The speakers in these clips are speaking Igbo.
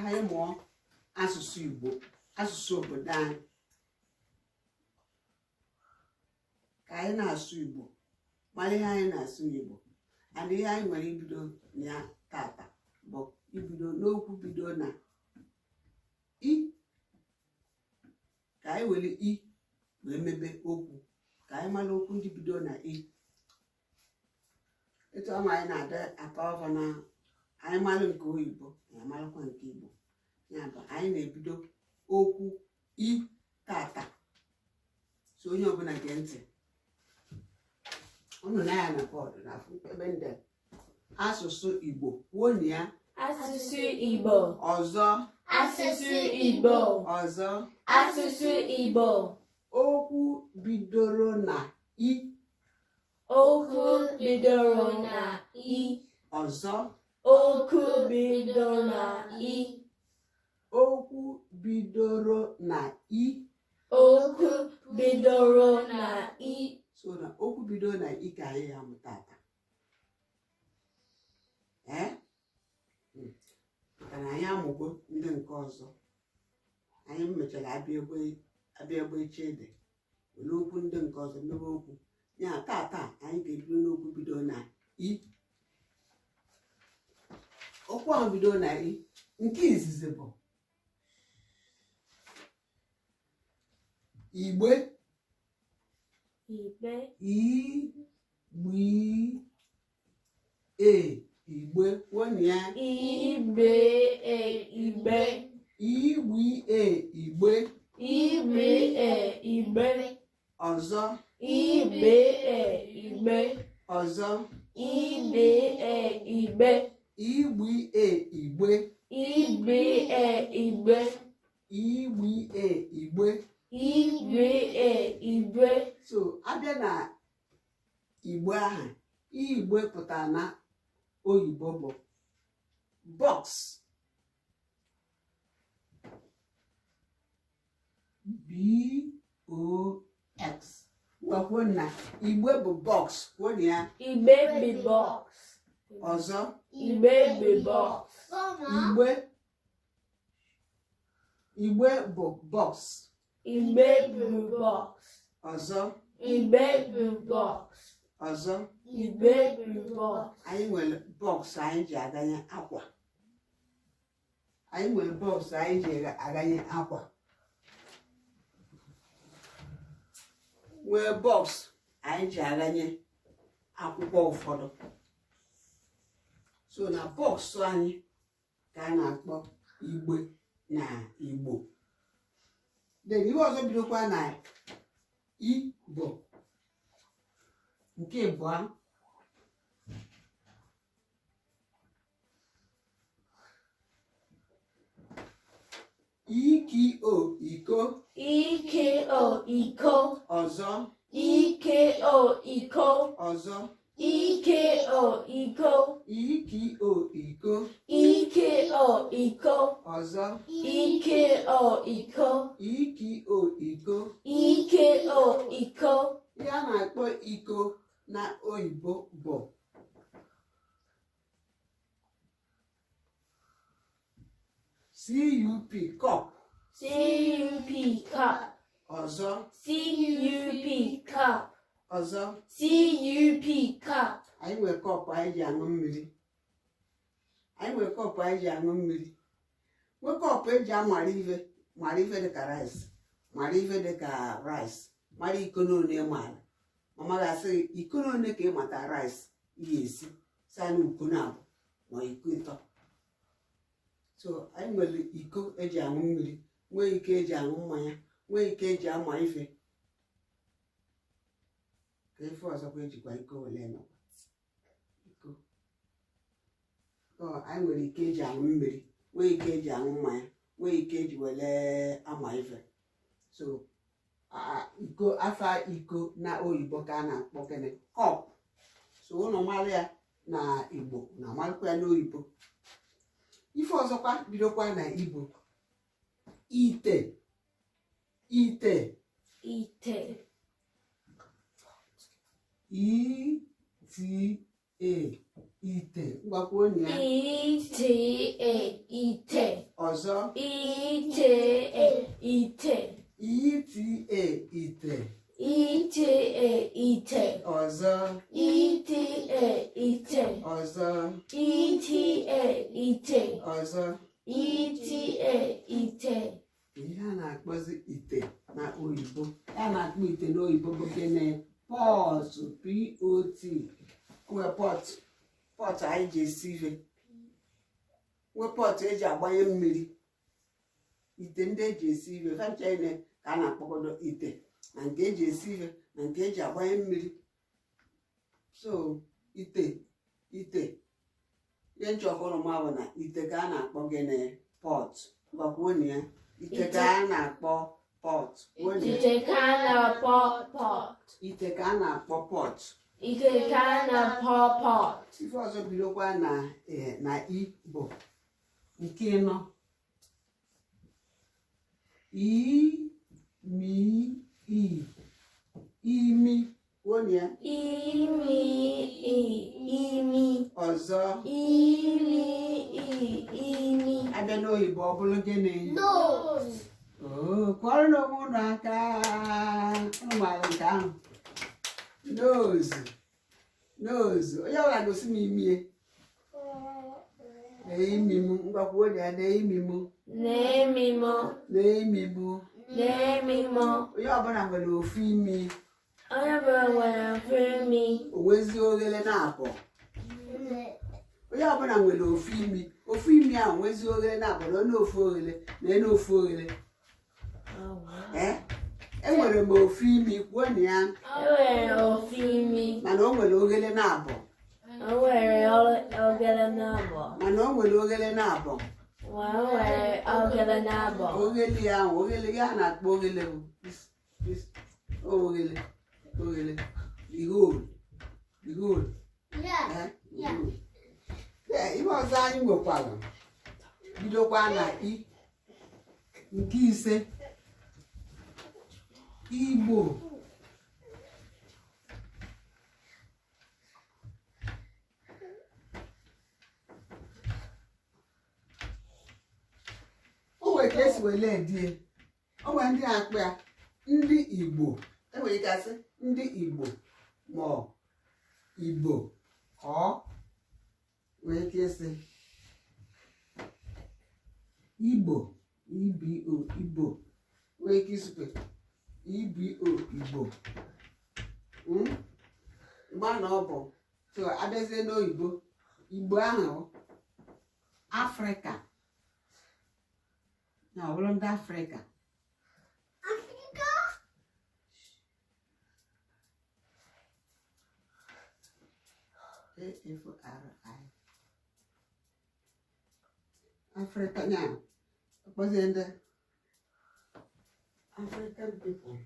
Anyị mụọ asụsụ Igbo, asụsụ obodo anyị, ka anyị na-asụ Igbo, mara ihe anyị na-asụ n'Igbo. And ihe anyị nwere ibido na ya tata bụ ibido n'okwu bido na i, ka anyị were i wee mebe okwu, ka anyị mara okwu ndị bido na i. Etu ọma anyị na-ada aka ọva na anyị mara nke oyibo, anyị amarakwa nke Igbo. Ya bụ, anyị na-ebido okwu i tata. So onye ọbụla gee ntị. Unu nee anya na bọọdụ na afụ ebe ndị asụsụ Igbo. Kwuo ya. Asụsụ Igbo. Ọzọ. Asụsụ Igbo. Ọzọ. Asụsụ Igbo. Okwu bidoro na i. Okwu bidoro na i. Ọzọ. Okwu bidoro na i. Okwu bidoro na i. Okwu bidoro na i. So na okwu bidoro na i ka anyị ya-amụ tata. Ee, maka na anyị amụgo ndị nke ọzọ. Anyị mechara abịa egbe eche ede were okwu ndị nke ọzọ mebe okwu ya. Tata anyị ga-ebido n'okwu bido na i. Okwu ahụ bido na i nke izizi bụ igbe. Igbe. I gb e, igbe. Kwuonụ ya. Igbe e, igbe. Igbe e, igbe. Igbe e, igbe. Ọzọ. Igbe e, igbe. Ọzọ. Igbe e, igbe. Igbe e, igbe. Igbe e, igbe. Igbe e, igbe. Igbe e, igbe. So abịa na igbe ahụ, igbe pụtara na oyibo bụ box. B O X. Ngwa, kwuo na igbe bụ box. Kwuo ya. Igbe bụ box. Ọzọ. Igbe bụ box. Igbe, igbe bụ box. Igbe bụ box. Ọzọ. Igbe bụ box. Ọzọ. Igbe bụ box. Anyị nwere box anyị ji aganye akwa. Anyị nwere box anyị ji aganye akwa, nwee box anyị ji aganye akwụkwọ ụfọdụ. So na box anyị ka a na-akpọ igbe na Igbo. Then ihe ọzọ bidokwa na i bụ nke ịbụa. Iko, iko. Iko, iko. Ọzọ. Iko, iko. Ọzọ. Iko, iko. Iko, iko. Iko, iko. Ọzọ. Iko, iko. Iko, iko. Iko, iko. Ihe a na-akpọ iko na oyibo bụ CUP, cup. CUP, cup. Ọzọ. CUP, cup. Ọzọ. CUP, cup. Anyị nwere kọpụ anyị ji aṅụ mmiri. Anyị nwere kọpụ anyị ji aṅụ mmiri, nwee kọpụ eji amara ife, mara ife dịka rice, mara ife dịka rice, mara iko n'one ị maara. Mama ga-asị gị, iko n'one ka ị mata rice ị ga-esi saa na iko naabọ ma iko ịtọ. So anyị nwere iko eji aṅụ mmiri, nwee iko eji aṅụ mmanya, nwee iko eji ama ife. Ka ife ọzọkwa ejikwa iko wele emekwa iko. Anyị nwere iko eji aṅụ mmiri, nwee iko eji aṅụ mmanya, nwee iko eji wele ama ife. So iko, afa iko na oyibo ka a na-akpọ gịnị? Cup. So ụnụ mara ya na Igbo na amalụkwa ya n'oyibo. Ife ọzọkwa bidokwa na i bụ ite. Ite. Ite. I T E, ite. Ngwa, kwuo ya. I T E, ite. Ọzọ. E T A ite. E-T-A ite. E T A ite. Ọzọ. E T A ite. Ọzọ. E T A ite. Ọzọ. E T A ite. Ihe a na-akpọzi ite na oyibo, ya na-akpọ ite n'oyibo bụ gịnị? Pot, P-O-T. Nwee pot, pot anyị ji esi ife, nwee pot eji agbanye mmiri, ite ndị eji esi ife fa ncha niile ka a na-akpọkodo ite, na nke eji esi ife na nke eji agbanye mmiri. So ite, ite ihe nchọkụrụ ma bụ na ite ka a na-akpọ gịnị? Pot. Gwakwuo ya, ite ka a na-akpọ pot. Kwuo ya. Ite ka a na-akpọ pot. Ite ka a na-akpọ pot. Ite ka a na-akpọ pot. Ife ọzọ bidokwa na na i bụ nke ịnọ, i mi i, imi. Kwuo ya. Imi i imi. Ọzọ. Imi i imi. Abịa n'oyibo ọ bụrụ gịnị? Nose. Oo, kụọrọ n'onwe unu aka. Unu maara nke ahụ. Nose, nose. Onye ọbụla gosi m imie. Lee imi m. Ngwa, kwuo ya, lee imi m. Na-emi m. Lee imi m. Na-emi m. Onye ọbụla nwere ofu imi. Onye ọbụla nwere ofu imi. O nwezie oghere na-abọ. Onye ọbụla nwere ofu imi, ofu imi ahụ nwezie oghere na-abọ, na onye ofu oghere na enu ofu oghere. Ee, enwere m ofu imi. Kwuo na ya. Enwere ofu imi. Mana o nwere oghere na-abọ. O nwere oghere na-abọ. Mana o nwere oghere na-abọ. Ma o nwere oghere na-abọ. Oghere ya ahụ, oghere ya a na-akpọ oghere bụ oghere, oghere, the hole, the hole. Yeah. Eh? Yeah. Ee, ihe ọzọ anyị nwekwara bidokwa na i, nke ise, Igbo. O nwere ka esi wele edie. O nwere ndị na-akpọ ya ndị Igbo. Enwere ike asị ndị Igbo ma ọ Igbo, ọ nwere ike ịsị Igbo, Ibo, Igbo. Nwere ike isukwe Ibo, Igbo. Mgbe na ọ bụ so abịazie n'oyibo, Igbo ahụ Afrịka, na ọ bụrụ ndị Afrịka. Africa. A-F-R-I, Afrịka nya akpọzie ndị African people.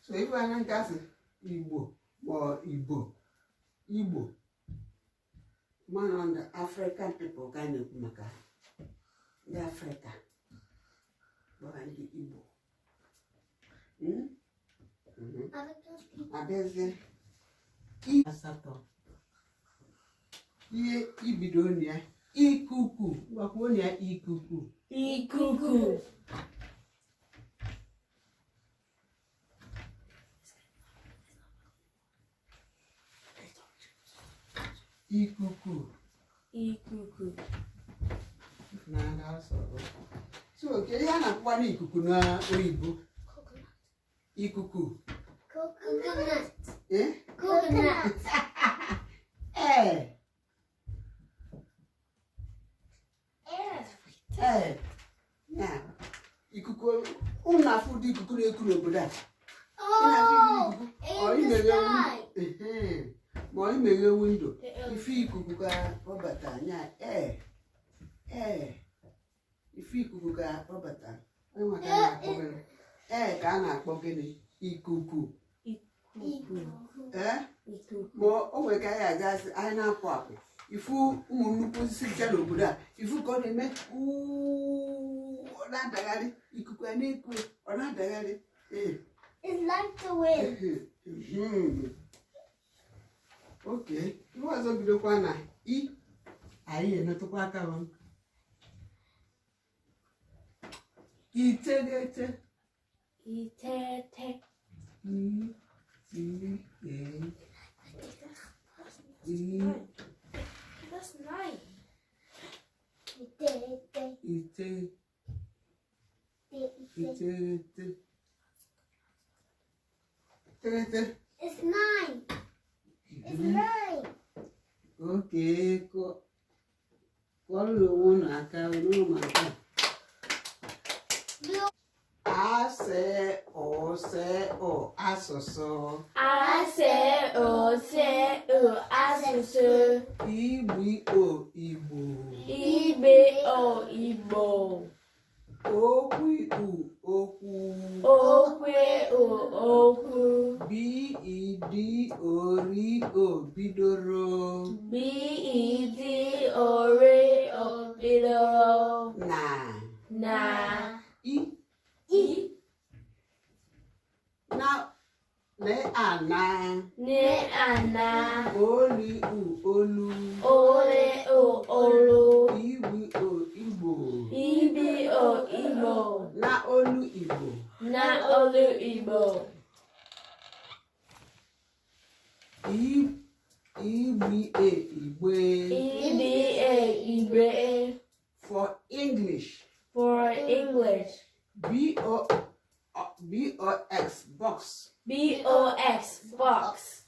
So ife anya nke asị Igbo ma ọ Igbo, Igbo, mana ndị African people ka a na-ekwu maka ha. Ndị Afrịka kpọrọ ndị Igbo. African people. Abịazie asatọ, ihe ibido na ya, ikuku. Gwakwuo na ya, ikuku. Ikuku. Ikuku. Ikuku. Na asọrọ so kedu ihe a na-akpọkwa n'ikuku n'oyibo? Coconut. Ikuku. Coconut. Eh? Coconut. Ee. Air. Ee, ya ikuku. Unu na-afụ ụdị ikuku na-eku n'obodo a? Ị na-afụ Oh, ikuku? Ọ in the imeghe sky. Ehe. Ma ọ imeghe window, ife ikuku ka ọ bata nya. Ee, ife ikuku ka ọ bata. Onye nwa ka a na-akpọ gịnị? Ee, ka a na-akpọ gịnị? Ikuku. Ikuku. Ee. Ikuku. Ma o nwere ka anyị aga asị anyị na-apụ apụ. Ifu ụmụ nnukwu osisi ncha n'obodo a, ifu ka ọ na-eme uu, ọ na-adagharị, ikuku a na-eku, ọ na-adagharị. Ee. It's like the wind. Oke ihe ọzọ bidokwa na i, anyị emetụkwa aka m iteghete. Itete. I T E I. That's 9. Ite, ite, ite ite, ite. Iteghete, iteghete. It's 9. It's 9. Oke, kụọrọ onwe unu aka unu maka Blue. a sị o sị o, asụsụ. A S O S O, asụsụ. Igbo o, Igbo. I B O, Igbo. Okwu u, okwu. Okwe o, okwu. B E D O R O, bidoro. B E D O R O, bidoro. Na Na i I na na ana. N ana. Olu u, olu. Ole o, olu. Igbo o, Igbo. I B O, Igbo. Na olu Igbo. Na olu Igbo. I Igbe e, igbe. I B A, Igbe. For English. For English. B O B O X, box. B O X, box.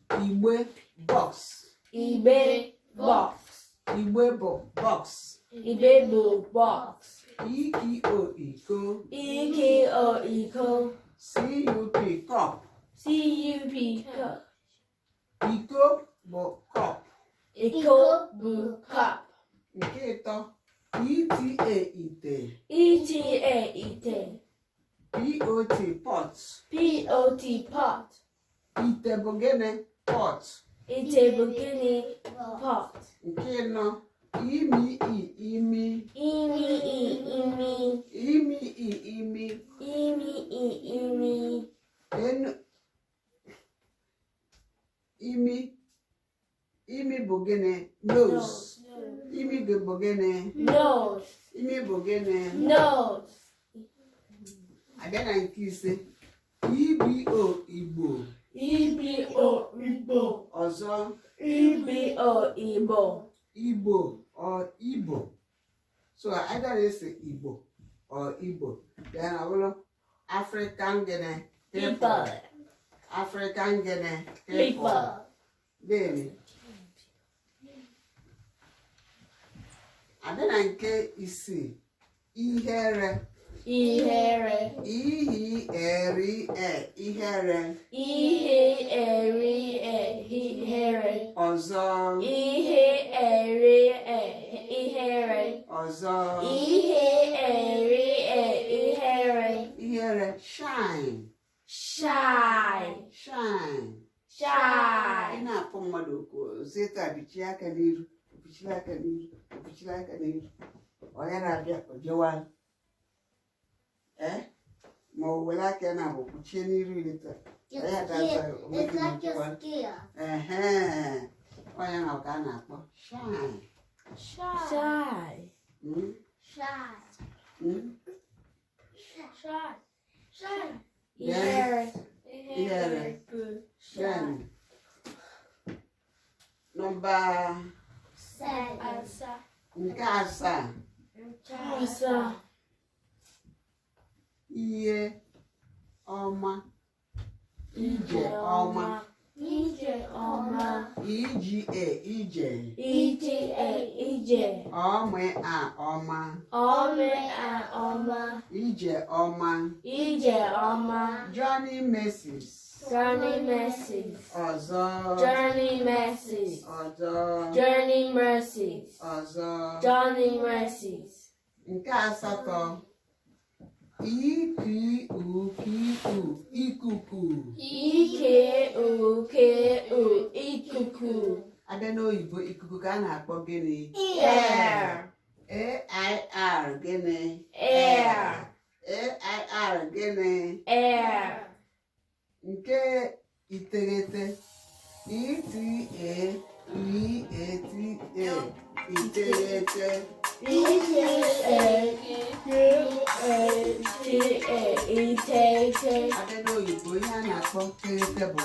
Igbe box. Igbe box. Igbe bụ box. Igbe bụ box. E K O, iko. E K O, iko. C U P, cup. C U P, cup. Iko bụ cup. Iko bụ cup. Nke ịtọ, E T A, ite. E T A, ite. P O T, pot. P O T, pot. Ite bụ gịnị? Pot. Ite bụ gịnị? Pot. Nke ịnọ, imi i, imi. Imi i, imi. Imi i, imi. Imi i, imi. Enu imi, imi bụ gịnị? Nose. Imi gị bụ gịnị? Nose. Imi bụ gịnị? Nose. Abịa na nke ise, ibo, Igbo. E B O, Igbo. Ọzọ. E B O, Igbo. Igbo or Igbo. So either is Igbo or Igbo, then ọ bụrụ African gịnị? People. African gịnị? People. People. Then abịa na nke isii, ihere. Ihere. Ihi eri e, ihere. Ihe eri e, ihere. Ọzọ. Ihe eri e, ihere. Ọzọ. Ihe eri e, ihere. Ihere, shine. Shy. Shine. Ị Shy. na-akpọ mmadụ oku ozie taa, bichie aka n'iru, bichiri aka n'iru, bichiri aka n'iru, onye na-abịa o jewa ee, ma o were aka ya na-abụ kpuchie n'iru ya taa. You're Yeah, that's scared. right. It's like you're scared. Ehe, onye na ka a na-akpọ shine. Shy. Shy. Shy. Shy. Ihere. Ihere. Then nọmba 7. nke asaa. Asa. Ihe ọma, ije ọma. Ije ọma. Ije, ije. Ije e, ije. Ọmị a, ọma. Ome a, ọma. Ije ọma. Ije ọma. Johnny Macy's. Journey Mercies. Ọzọ. Journey Mercies. Ọzọ. Journey Mercies. Ọzọ. Journey Mercies. Nke asatọ, ikuku, ikuku. Ike o ke o, ikuku. Abịa n'oyibo, ikuku ka a na-akpọ gịnị? Air. AIR gịnị? Air. AIR gịnị? Air. Nke iteghete, ETAEATA, iteghete. E T A E T A E T T. Abịa n'oyibo, ihe a na-akpọ teghete bụ